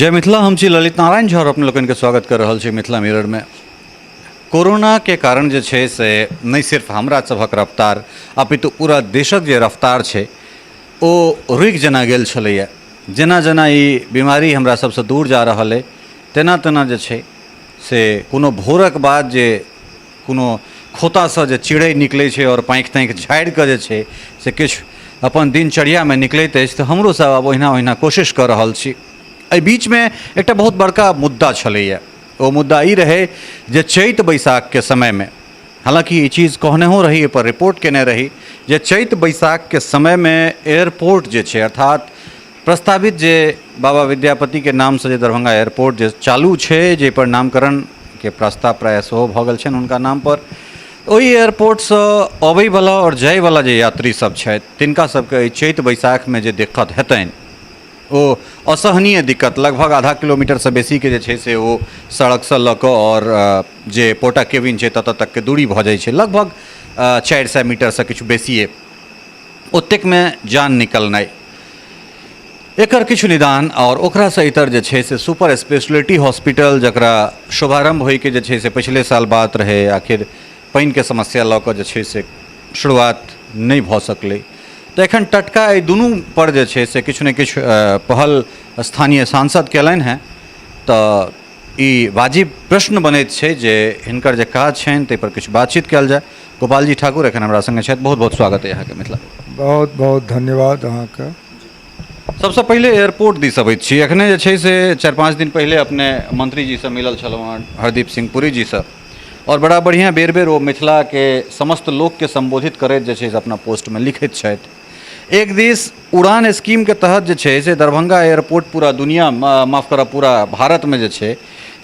जय मिथिला। हम छी ललित नारायण झा और अपने लोकनिके स्वागत कर रहल छी मिथिला मिररमे। कोरोनाके कारण जे छै से नहि सिर्फ हमरा सभक रफ्तार अपितु पूरा देशक जे रफ्तार छै ओ रुकि जेना गेल छलैए। जेना जेना ई बीमारी हमरा सबसँ दूर जा रहल अइ तेना तेना जे छै से कोनो भोरक बाद जे कोनो खोतासँ जे चिड़ै निकलै छै आओर पाँखि ताँखि झाड़िकऽ जे छै से किछु अपन दिनचर्यामे निकलैत अछि, तऽ हमरो सब आब ओहिना ओहिना कोशिश कऽ रहल छी। एहि बीचमे एकटा बहुत बड़का मुद्दा छलैए। ओ मुद्दा ई रहै जे चैत बैसाखके समयमे, हालाँकि ई चीज कहनेहो रही, एहिपर रिपोर्ट केने रही जे चैत बैसाखके समयमे एयरपोर्ट जे छै, अर्थात प्रस्तावित जे बाबा विद्यापतिके नामसँ जे दरभंगा एयरपोर्ट जे चालू छै, जाहिपर नामकरणके प्रस्ताव प्रायः सेहो भऽ गेल छनि हुनका नामपर, ओहि एयरपोर्टसँ अबैवला आओर जाइवला जे यात्री सब छथि तिनका सबके एहि चैत बैसाखमे जे दिक्कत हेतनि ओ असहनीय दिक्कत, लगभग आधा किलोमीटरसँ बेसीके जे छै से ओ सड़कसँ लऽ कऽ आओर जे पोटा केबिन छै ततऽ तकके दूरी भऽ जाइ छै लगभग 400 मीटरसँ किछु बेसिए, ओतेकमे जान निकलनाइ, एकर किछु निदान। आओर ओकरासँ इतर जे छै से सुपर स्पेशलिटी हॉस्पिटल जकरा शुभारम्भ होइके जे छै से पछिले साल बात रहै, आखिर पानिके समस्या लऽ कऽ जे छै से शुरुआत नहि भऽ सकलै, तऽ एखन टटका एहि दुनूपर जे छै से किछु ने किछु पहल स्थानीय सांसद कयलनि हेँ। तऽ ई वाजिब प्रश्न बनैत छै जे हिनकर जे काज छनि ताहिपर किछु बातचीत कयल जाय। गोपालजी ठाकुर एखन हमरा सङ्गे छथि। बहुत बहुत स्वागत अइ अहाँके मिथिला। बहुत बहुत धन्यवाद अहाँके। सबसँ पहिले एयरपोर्ट दिस अबैत छी। एखने जे छै से 4-5 दिन पहिले अपने मंत्रीजीसँ मिलल छलहुँ हँ, हरदीप सिंह पुरीजीसँ, आओर बड़ा बढ़िआँ बेर बेर ओ मिथिलाके समस्त लोकके सम्बोधित करैत जे छै से अपना पोस्टमे लिखैत छथि। एक दिस उड़ान स्कीमके तहत जे छै से दरभंगा एयरपोर्ट पूरा दुनिया, माफ करब, पूरा भारतमे जे छै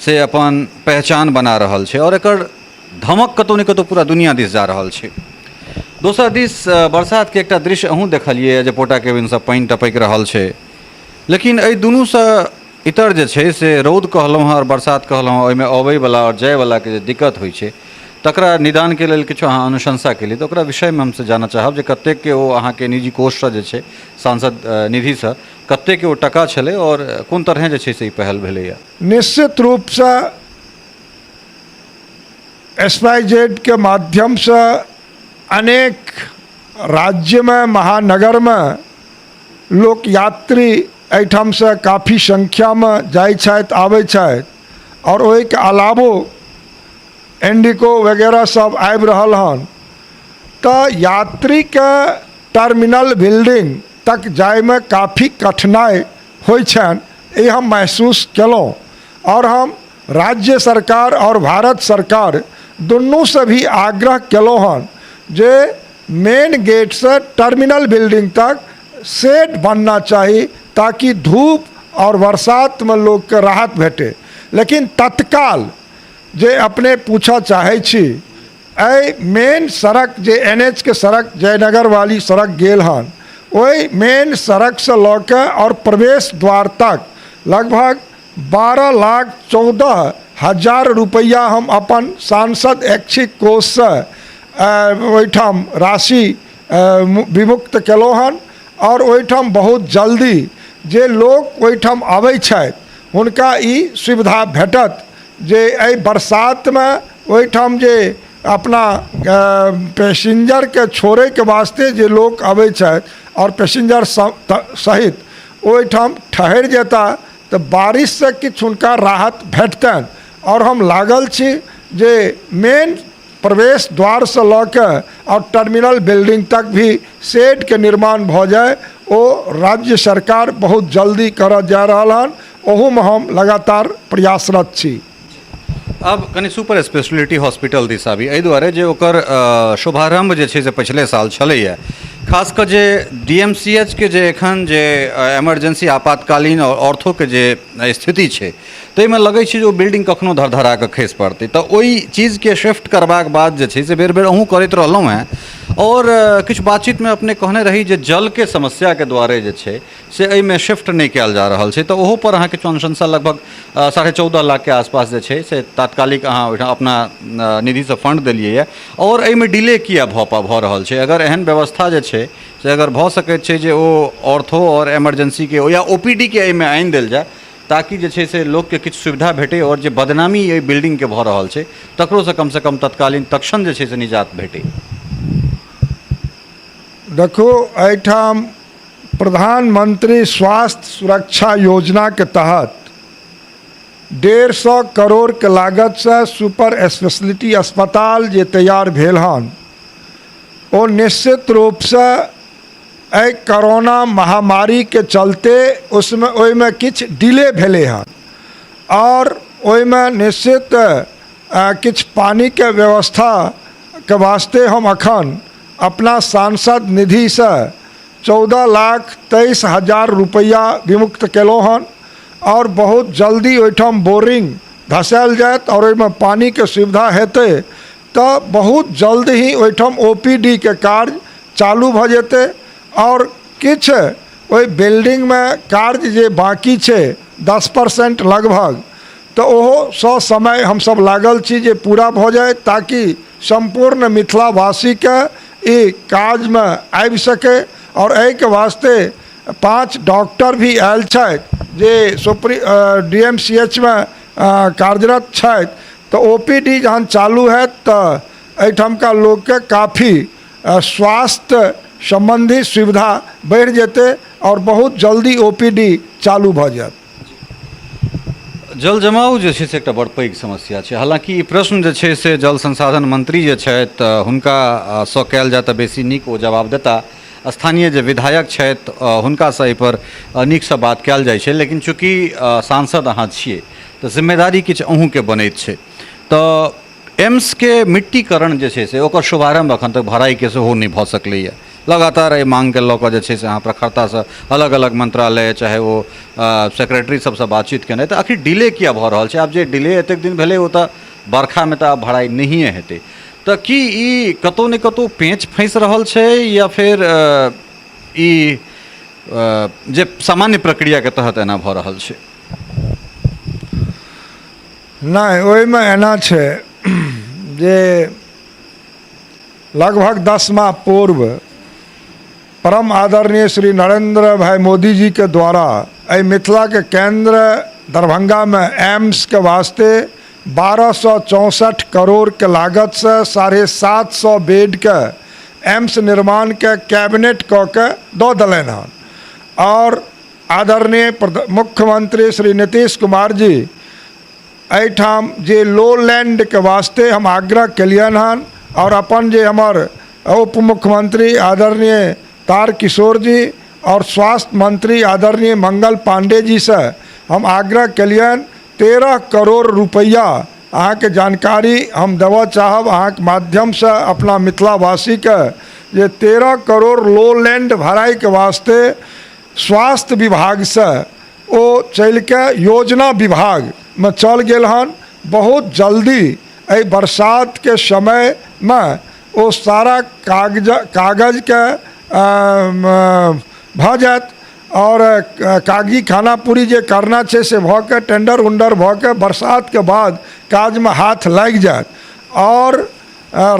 से अपन पहचान बना रहल छै आओर एकर धमक कतहु ने कतहु पूरा दुनिया दिस जा रहल छै। दोसर दिस बरसातके एकटा दृश्य अहूँ देखलियै जे पोटा केबिनसँ पानि टपकि रहल छै, लेकिन एहि दुनूसँ इतर जे छै से रौद कहलहुँ हँ आओर बरसात कहलहुँ हँ, ओहिमे अबैवला आओर जाइवलाके जे दिक्कत होइ छै तकरा निदानके लेल किछु अहाँ अनुशंसा केलियै, तऽ ओकरा विषयमे हमसब जानऽ चाहब जे कतेकके ओ अहाँके निजी कोषसँ जे छै सांसद निधिसँ कतेकके ओ टका छलै आओर कोन तरहेँ जे छै से ई पहल भेलैए। निश्चित रूपसँ एस वाई जेड के माध्यमसँ अनेक राज्यमे महानगरमे लोक यात्री एहिठामसँ काफी संख्यामे जाइ छथि आबै छथि, आओर ओहिके अलावो एंडिको वगैरह सब आबि रहल हन, तऽ यात्रीके टर्मिनल बिल्डिंग तक जाइमे काफी कठिनाइ होइ छनि, ई हम महसूस केलहुँ। आओर हम राज्य सरकार आओर भारत सरकार दुनूसँ भी आग्रह केलहुँ हन जे मेन गेटसँ टर्मिनल बिल्डिंग तक सेट बनना चाही ताकि धूप आओर बरसातमे लोकके राहत भेटै। लेकिन तत्काल जे अपने पूछऽ चाहै छी, एहि मेन सड़क जे एन एच के सड़क जयनगर वाली सड़क गेल हन, ओहि मेन सड़कसँ लऽ कऽ आओर प्रवेश द्वार तक लगभग 12,14,000 रुपैआ हम अपन सांसद ऐच्छिक कोषसँ ओहिठाम राशि विमुक्त केलहुँ हन। आओर ओहिठाम बहुत जल्दी जे लोक ओहिठाम अबै छथि हुनका ई सुविधा भेटत जे एहि बरसातमे ओहिठाम जे अपना पैसेन्जरके छोड़ैके वास्ते जे लोक अबै छथि आओर पैसेन्जर सहित ओहिठाम ठहरि जेता तऽ बारिशसँ किछु हुनका राहत भेटतनि। आओर हम लागल छी जे मेन प्रवेश द्वारसँ लऽ कऽ आओर टर्मिनल बिल्डिंग तक भी शेडके निर्माण भऽ जाय, ओ राज्य सरकार बहुत जल्दी करऽ जा रहल हन, ओहूमे हम लगातार प्रयासरत छी। आब कनि सुपर स्पेशलिटी हॉस्पिटल दिस आबी, एहि दुआरे जे ओकर शुभारम्भ जे छै से पछिले साल छलैए। खास कऽ जे डी एम सी एच के जे एखन जे इमरजेंसी आपातकालीन आओर ऑर्थोके जे स्थिति छै ताहिमे लगै छै जे ओ बिल्डिंग कखनो धड़धड़ा कऽ खसि पड़तै, तऽ ओहि चीजके शिफ्ट करबाक बाद जे छै से बेर बेर अहूँ करैत रहलहुँ हेँ। आओर किछु बातचीतमे अपने कहने रही जे जलके समस्याके दुआरे जे छै से एहिमे शिफ्ट नहि कयल जा रहल छै, तऽ ओहोपर अहाँ किछु अनुशंसा लगभग 14.5 लाखके आसपास जे छै से तात्कालिक अहाँ ओहिठाम अपना निधिसँ फंड देलियै यऽ, आओर एहिमे डिले किया भऽ रहल छै? अगर एहन व्यवस्था जे छै से अगर भऽ सकैत छै जे ओ ऑर्थो आओर इमरजेंसीके या ओ पी डी के एहिमे आनि देल जाय ताकि जे छै से लोकके किछु सुविधा भेटै आओर जे बदनामी एहि बिल्डिंगके भऽ रहल छै तकरोसँ कमसँ कम तत्कालीन तत्क्षण जे छै से निजात भेटै। देखू, एहिठाम प्रधानमंत्री स्वास्थ्य सुरक्षा योजनाके तहत 150 करोड़के लागतसँ सुपर स्पेशलिटी अस्पताल जे तैयार भेल हन ओ निश्चित रूपसँ एहि करोना महामारीके चलते उसमे ओहिमे किछु डिले भेलै हन आओर ओहिमे निश्चित किछु पानिके व्यवस्थाके वास्ते हम अखन अपना सांसद निधिसँ 14,23,000 रुपैआ विमुक्त केलहुँ हन आओर बहुत जल्दी ओहिठाम बोरिंग धसायल जायत आओर ओहिमे पानिके सुविधा हेतै तऽ बहुत जल्द ही ओहिठाम ओ पी डी के कार्य चालू भऽ जेतै आओर किछु ओहि बिल्डिंगमे कार्य जे बाँकी छै 10% लगभग, तऽ ओहो ससमय हमसभ लागल छी जे पूरा भऽ जाय ताकि सम्पूर्ण मिथिलावासीके ई काजमे आबि सकै। आओर एहिके वास्ते 5 डॉक्टर भी आयल छथि जे सुप्री डी एम सी एच मे कार्यरत छथि, तऽ ओ पी डी जहन चालू हैत तऽ एहिठामका लोकके काफी स्वास्थ्य सम्बन्धी सुविधा बढ़ि जेतै आओर बहुत जल्दी ओ पी डी चालू भऽ जायत। जल जमाव जे छै से एकटा बड़ पैघ समस्या छै। हालाँकि ई प्रश्न जे छै से जल संसाधन मंत्री जे छथि हुनकासँ कयल जाय तऽ बेसी नीक ओ जवाब देता। स्थानीय जे विधायक छथि हुनकासँ एहिपर नीकसँ बात कयल जाइ छै, लेकिन चूँकि सांसद अहाँ छियै तऽ जिम्मेदारी किछु अहूँके बनैत छै। तऽ एम्सके मिट्टीकरण जे छै से ओकर शुभारम्भ एखन तक भराइके सेहो नहि भऽ सकलैए। लगातार एहि माँगके लऽ कऽ जे छै से अहाँ प्रखरतासँ अलग अलग मंत्रालय चाहे ओ सेक्रेटरी सबसँ बातचीत केनाइ, तऽ आखिर डिले किया भऽ रहल छै? आब जे डिले एतेक दिन भेलै ओ तऽ बरखामे तऽ आब भराइ नहिए हेतै, तऽ की ई कतहु ने कतहु पेँच फँसि रहल छै या फेर ई जे सामान्य प्रक्रियाके तहत एना भऽ रहल छै? नहि, ओहिमे एना छै जे लगभग 10 माह पूर्व परम आदरणीय श्री नरेंद्र भाई मोदी जी के द्वारा एहि मिथिलाके केंद्र दरभंगामे एम्सके वास्ते 1264 करोड़के लागतसँ 750 बेडके एम्स निर्माणके कैबिनेट कऽ के दऽ देलनि हन। आओर आदरणीय मुख्यमंत्री श्री नीतीश कुमार जी एहिठाम जे लो लैंडके वास्ते हम आग्रह केलियनि हन आओर अपन जे हमर उप मुख्यमंत्री आदरणीय तार किशोर जी आओर स्वास्थ्य मंत्री आदरणीय मंगल पांडे जीसँ हम आग्रह केलियनि 13 करोड़ रुपैआ अहाँके जानकारी हम देबऽ चाहब अहाँके माध्यमसँ अपना मिथिलावासीके जे 13 करोड़ लो लैंड भराइके वास्ते स्वास्थ्य विभागसँ ओ चलिके योजना विभागमे चल गेल हन। बहुत जल्दी एहि बरसातके समयमे ओ सारा कागजके भऽ जायत आओर कागजी खानापूरी जे करना छै से भऽ के टेंडर उंडर भऽ के बरसातके बाद काजमे हाथ लागि जायत। आओर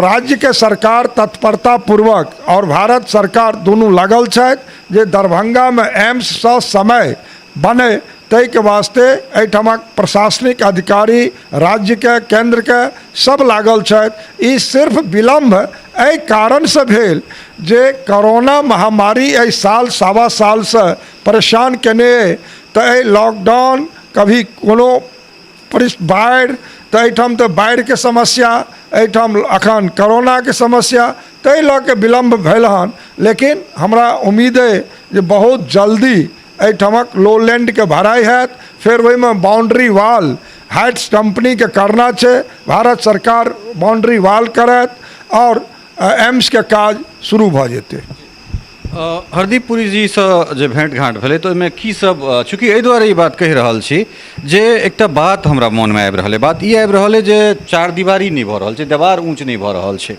राज्यके सरकार तत्परता पूर्वक आओर भारत सरकार दुनू लागल छथि जे दरभंगामे एम्ससँ समय बनै ताहिके वास्ते एहिठामक प्रशासनिक अधिकारी राज्यके केन्द्रके सब लागल छथि। ई सिर्फ विलम्ब एहि कारणसँ भेल जे कोरोना महामारी एहि साल सवा सालसँ परेशान केने अइ, तऽ एहि लॉकडाउन कभी कोनो बाढ़ि, तऽ एहिठाम तऽ बाढ़िके समस्या, एहिठाम अखन कोरोनाके समस्या, ताहि लऽ कऽ विलम्ब भेल हन। लेकिन हमरा उम्मीद अइ जे बहुत जल्दी एहिठामक लो लैंडके भराइ हैत। फेर ओहिमे बाउंड्री वाल हाइट्स कम्पनीके करना छै, भारत सरकार बाउंड्री वाल करत आओर एम्सके काज शुरू भऽ जेतै। हरदीप पुरी जीसँ जे भेँट घाँट भेलै तऽ ओहिमे की सब, चूँकि एहि दुआरे ई बात कहि रहल छी जे एकटा बात हमरा मोनमे आबि रहल अइ, बात ई आबि रहल अइ जे चार दिवारी नहि भऽ रहल छै, देवार ऊँच नहि भऽ रहल छै।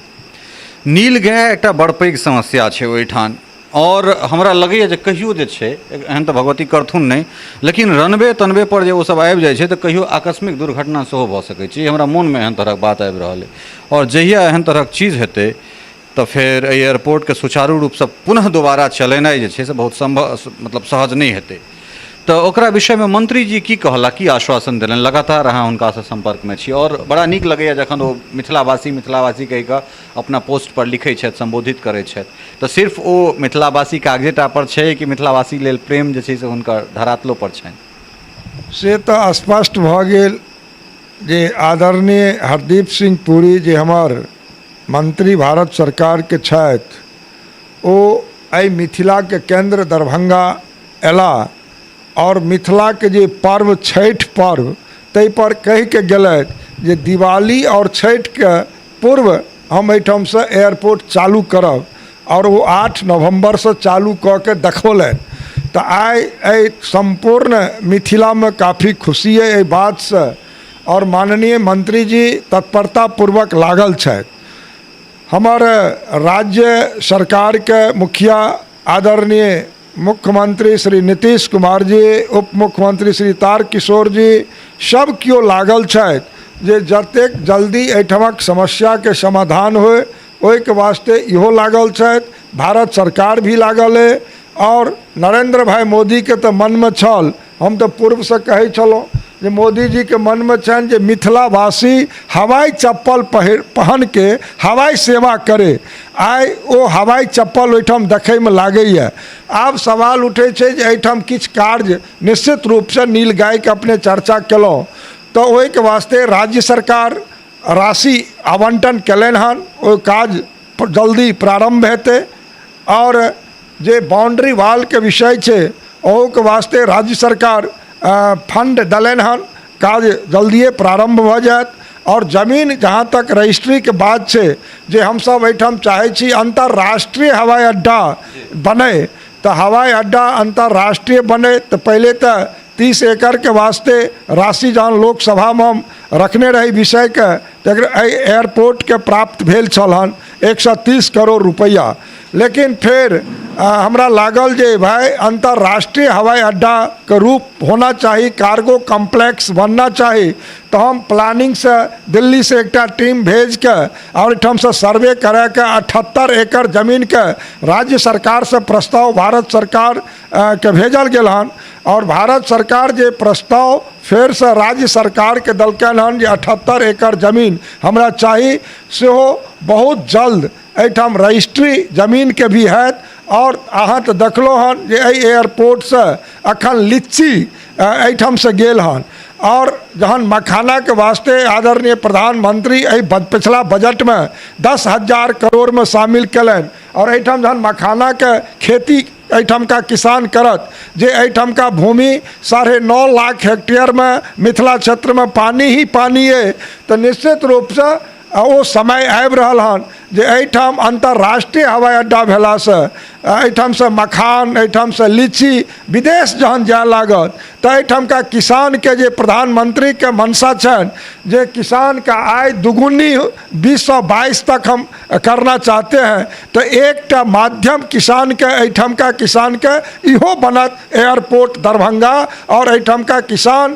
नील गाय एकटा बड़ पैघ समस्या छै ओहिठाम आओर हमरा लगैए जे कहियो जे छै एहन तऽ भगवती करथुन नहि, लेकिन रनबे तनबे पर जे ओसभ आबि जाइ छै तऽ कहियो आकस्मिक दुर्घटना सेहो भऽ सकै छै। हमरा मोनमे एहन तरहक बात आबि रहल अइ आओर जहिया एहन तरहक चीज हेतै तऽ फेर एहि एयरपोर्टके सुचारू रूपसँ पुनः दोबारा चलेनाइ जे छै से बहुत सम्भव मतलब सहज नहि हेतै। तऽ ओकरा विषयमे मंत्री जी की कहला, की आश्वासन देलनि? लगातार अहाँ हुनकासँ सम्पर्कमे छी आओर बड़ा नीक लगैए जखन ओ मिथिलावासी मिथिलावासी कहि कऽ अपना पोस्ट पर लिखै छथि, सम्बोधित करै छथि। तऽ सिर्फ ओ मिथिलावासी कागजेटा पर छै कि मिथिलावासी लेल प्रेम जे छै से हुनकर धरातलो पर छनि? से तऽ स्पष्ट भऽ गेल जे आदरणीय हरदीप सिंह पुरी जे हमर मंत्री भारत सरकारके छथि, ओ एहि मिथिलाके केन्द्र दरभंगा अयलाह आओर मिथिलाके जे पर्व छठि पर्व ताहिपर कहिके गेलथि जे दिवाली आओर छठिके पूर्व हम एहिठामसँ एयरपोर्ट चालू करब, आओर ओ 8 नवम्बरसँ चालू कऽ के देखौलनि। तऽ आइ एहि सम्पूर्ण मिथिलामे काफी खुशी अइ एहि बातसँ, आओर माननीय मंत्रीजी तत्परतापूर्वक लागल छथि। हमर राज्य सरकारके मुखिया आदरणीय मुख्यमंत्री श्री नीतीश कुमार जी, उप मुख्यमंत्री श्री तारकिशोर जी, सब केओ लागल छथि जे जतेक जल्दी एहिठामक समस्याके समाधान होइ ओहिके वास्ते इहो लागल छथि। भारत सरकार भी लागल अइ, आओर नरेन्द्र भाई मोदीके तऽ मनमे छल, हम तऽ पूर्वसँ कहै छलहुँ जे मोदीजीके मनमे छनि जे मिथिलावासी हवाई चप्पल पहिर पहनके हवाई सेवा करे। आइ ओ हवाई चप्पल ओहिठाम देखैमे लागैए। आब सवाल उठै छै जे एहिठाम किछु कार्य निश्चित रूपसँ नील गायके अपने चर्चा केलहुँ, तऽ ओहिके वास्ते राज्य सरकार राशि आवंटन केलनि हन, ओ काज जल्दी प्रारम्भ हेतै। आओर जे बाउंड्री वालके विषय छै ओहोके वास्ते राज्य सरकार फंड देलनि हन, काज जल्दिए प्रारम्भ भऽ जायत। आओर जमीन जहाँ तक रजिस्ट्रीके बात छै जे हमसभ एहिठाम चाहै छी अन्तर्राष्ट्रीय हवाई अड्डा बनै, तऽ हवाई अड्डा अन्तर्राष्ट्रीय बनै तऽ पहिले तऽ 30 एकड़के वास्ते राशि जहन लोकसभामे हम रखने रही विषयके, तऽ एहि एयरपोर्टके प्राप्त भेल छल हन 130 करोड़ रुपैआ। लेकिन फेर हमरा लागल जे भाय अन्तर्राष्ट्रीय हवाई अड्डाके रूप होना चाही, कार्गो कॉम्प्लेक्स बनना चाही, तऽ हम प्लानिंगसँ दिल्लीसँ एकटा टीम भेजके आओर एहिठामसँ सर्वे कराके 78 एकड़ जमीनके राज्य सरकारसँ प्रस्ताव भारत सरकार के भेजल गेल हन। आओर भारत सरकार जे प्रस्ताव फेरसँ राज्य सरकारके देलकनि हन जे 78 एकड़ जमीन हमरा चाही, सेहो बहुत जल्द एहिठाम रजिस्ट्री जमीनके भी हैत। आओर अहाँ तऽ देखलहुँ हन जे एहि एयरपोर्टसँ अखन लीची एहिठामसँ गेल हन। आओर जहन मखानाके वास्ते आदरणीय प्रधानमंत्री एहि पिछला बजटमे 10,000 करोड़मे शामिल कयलनि, आओर एहिठाम जहन मखानाके खेती एहिठामका किसान करत, जे एहिठामका भूमि 9.5 लाख हेक्टेयरमे मिथिला क्षेत्रमे पानि ही पानि अइ, तऽ निश्चित रूपसँ ओ समय आबि रहल हन जे एहिठाम अन्तर्राष्ट्रीय हवाई अड्डा भेलासँ एहिठामसँ मखान, एहिठामसँ लीची विदेश जहन जाय लागत तऽ एहिठामका किसानके जे प्रधानमंत्रीके मंशा छनि जे किसानके आय दुगुनी 2022 तक हम करना चाहते हैं, तऽ एकटा माध्यम किसानके एहिठामका किसानके इहो बनत एयरपोर्ट दरभंगा। आओर एहिठामका किसान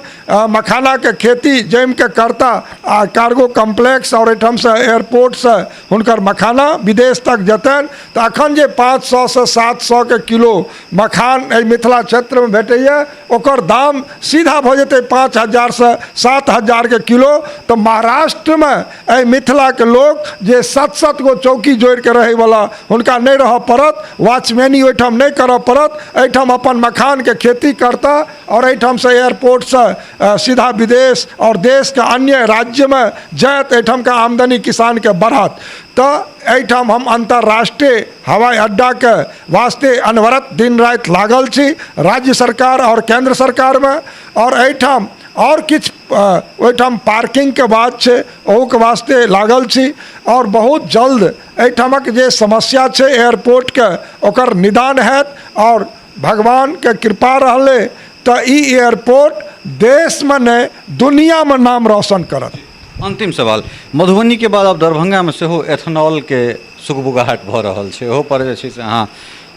मखानाके खेती जमिके करता आ कार्गो कॉम्प्लेक्स आओर एहिठामसँ एयरपोर्टसँ हुनकर मखाना विदेश तक जेतनि। तऽ अखन जे 500 से 700 के किलो मखान एहि मिथिला क्षेत्रमे भेटैए, ओकर दाम सीधा भऽ जेतै 5000 से 7000 के किलो। तऽ महाराष्ट्रमे एहि मिथिलाके लोक जे 7-7 गो चौकी जोड़िके रहैवला हुनका नहि रहऽ पड़त, वॉचमैनी ओहिठाम नहि करऽ पड़त, एहिठाम अपन मखानके खेती करता आओर एहिठामसँ एयरपोर्टसँ सीधा विदेश आओर देशके अन्य राज्यमे जायत, एहिठामके आमदनी किसानके बढ़त। तऽ एहिठाम हम अन्तर्राष्ट्रीय हवाई अड्डाके वास्ते अनवरत दिन राति लागल छी राज्य सरकार आओर केन्द्र सरकारमे। आओर एहिठाम आओर किछु ओहिठाम पार्किंगके बात छै, ओहूके वास्ते लागल छी। आओर बहुत जल्द एहिठामक जे समस्या छै एयरपोर्टके ओकर निदान हैत। आओर भगवानके कृपा रहलै तऽ ई एयरपोर्ट देशमे नहि दुनियामे नाम रोशन करत। अंतिम सवाल, मधुबनीके बाद आब दरभंगामे सेहो एथेनॉलके सुगबुगाहट भऽ रहल छै, ओहो पर जे छै से अहाँ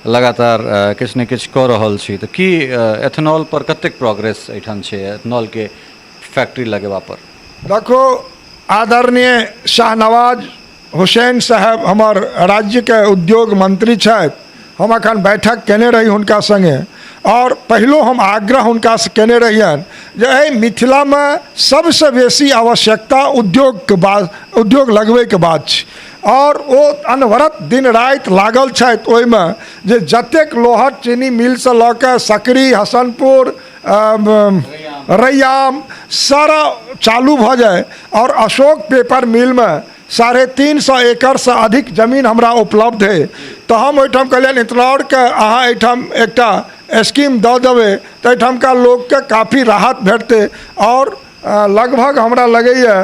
लगातार किछु ने किछु कऽ रहल छी, तऽ की एथेनॉल पर कतेक प्रोग्रेस एहिठाम छै एथेनॉलके फैक्ट्री लगेबा पर? देखो, आदरणीय शाहनवाज हुसैन साहेब हमर राज्यके उद्योग मंत्री छथि, हम अखन बैठक केने रही हुनका संगे आओर पहिलो हम आग्रह हुनकासँ कयने रहियनि जे एहि मिथिलामे सबसँ बेसी आवश्यकता उद्योगके बात, उद्योग लगबैके बात छै। आओर ओ अनवरत दिन राति लागल छथि ओहिमे जे जतेक लोहट चीनी मिलसँ लऽ कऽ सकरी, हसनपुर, रैयाम सारा चालू भऽ जाय। आओर अशोक पेपर मिलमे 350 एकड़सँ अधिक जमीन हमरा उपलब्ध है, तऽ हम ओहिठाम कहलियनि इतनौरके अहाँ एहिठाम एकटा स्कीम दऽ देबै तऽ एहिठामका लोकके काफी राहत भेटतै। आओर लगभग हमरा लगैए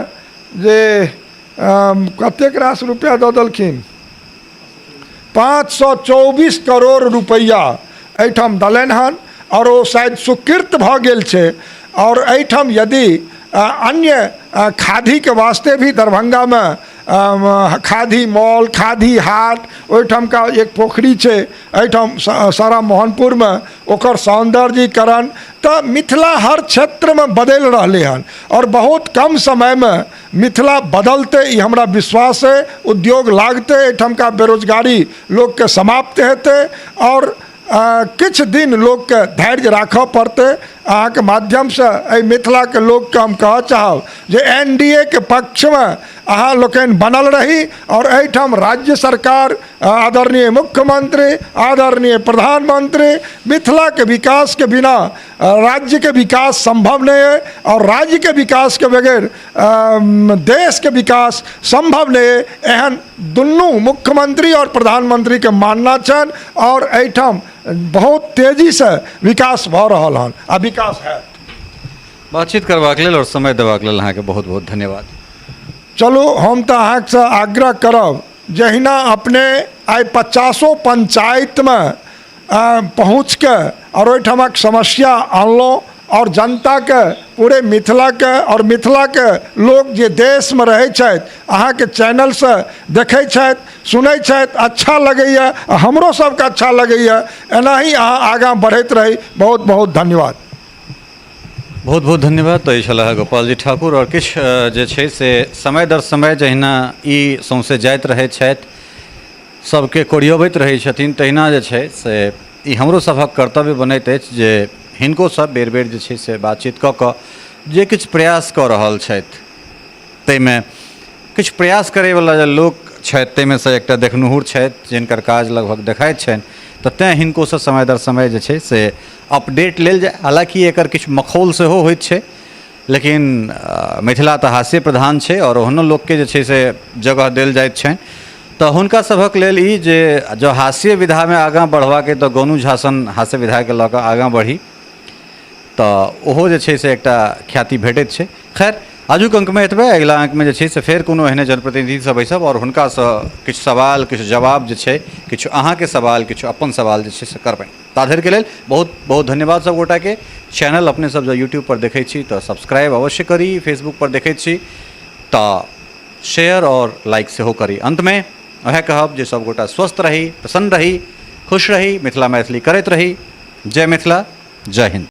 जे कतेक रास रुपैआ दऽ देलखिन, 524 करोड़ रुपैआ एहिठाम देलनि हन आओर ओ शायद स्वीकृत भऽ गेल छै। आओर एहिठाम यदि अन्य खादीके वास्ते भी दरभंगामे खादी मॉल, खादी हाट, ओहिठामका एक पोखरि छै एहिठाम सारा मोहनपुरमे, ओकर सौन्दर्यीकरण, तऽ मिथिला हर क्षेत्रमे बदलि रहलै हन आओर बहुत कम समयमे मिथिला बदलतै, ई हमरा विश्वास अइ। उद्योग लागतै, एहिठामका बेरोजगारी लोकके समाप्त हेतै आओर किछु दिन लोकके धैर्य राखऽ पड़तै। अहाँके माध्यमसँ एहि मिथिलाके लोकके हम कहऽ चाहब जे एन डी ए के पक्षमे अहाँ लोकनि बनल रही आओर एहिठाम राज्य सरकार, आदरणीय मुख्यमंत्री, आदरणीय प्रधानमंत्री, मिथिलाके विकासके बिना राज्यके विकास सम्भव नहि अइ आओर राज्यके विकासके बगैर देशके विकास सम्भव नहि अइ। एहन दुनू मुख्यमंत्री आओर प्रधानमंत्रीके मानना छनि आओर एहिठाम बहुत तेजीसँ विकास भऽ रहल हन आ विकास हैत। बातचीत करबाक लेल आओर समय देबाक लेल अहाँके बहुत बहुत धन्यवाद। चलू, हम तऽ अहाँसँ आग्रह करब जहिना अपने आइ 50 पंचायतमे पहुँचके आओर ओहिठामक समस्या आनलहुँ आओर जनताके, पूरे मिथिलाके आओर मिथिलाके लोक जे देशमे रहै छथि अहाँके चैनलसँ देखै छथि, सुनै छथि, अच्छा लगैए, हमरो सबके अच्छा लगैए। एनाही अहाँ आगाँ बढ़ैत रही। बहुत बहुत धन्यवाद। बहुत बहुत धन्यवाद। तऽ ई छलाह गोपालजी ठाकुर। आओर किछु जे छै से समय दर समय जहिना ई सौँसे जाइत रहै छथि, सबके कोरियबैत रहै छथिन, तहिना जे छै से ई हमरो सभक कर्तव्य बनैत अछि जे हिनको सब बेर बेर जे छै से बातचीत कऽ कऽ जे किछु प्रयास कऽ रहल छथि ताहिमे किछु प्रयास करैवला जे लोक छथि ताहिमे सँ एकटा देखनुहुर छथि जिनकर काज लगभग देखाइत छनि, तऽ तेँ हिनकोसँ समय दर समय जे छै से अपडेट लेल जाय। हालाँकि एकर किछु मखौल सेहो होइत छै, लेकिन मिथिला तऽ हास्य प्रधान छै आओर ओहनो लोकके जे छै से जगह देल जाइत छनि, तऽ हुनका सभक लेल ई जे जँ हास्य विधामे आगाँ बढ़बाक अइ तऽ गोनू झा सन हास्य विधाके लऽ कऽ आगाँ बढ़ी तऽ ओहो जे छै से एकटा ख्याति भेटैत छै। खैर, आजुक अङ्कमे एतबे। अगिला अङ्कमे जे छै से फेर कोनो एहने जनप्रतिनिधिसँ बैसब आओर हुनकासँ किछु सवाल किछु जवाब जे छै, किछु अहाँके सवाल किछु अपन सवाल जे छै से करबनि। ता धरिके लेल बहुत बहुत धन्यवाद सब गोटाके। चैनल अपने सब जँ यूट्यूब पर देखै छी तऽ सब्सक्राइब अवश्य करी, फेसबुक पर देखैत छी तऽ शेयर आओर लाइक सेहो करी। अन्तमे वएह कहब जे सब गोटा स्वस्थ रही, प्रसन्न रही, खुश रही, मिथिला मैथिली करैत रही। जय मिथिला, जय हिन्द।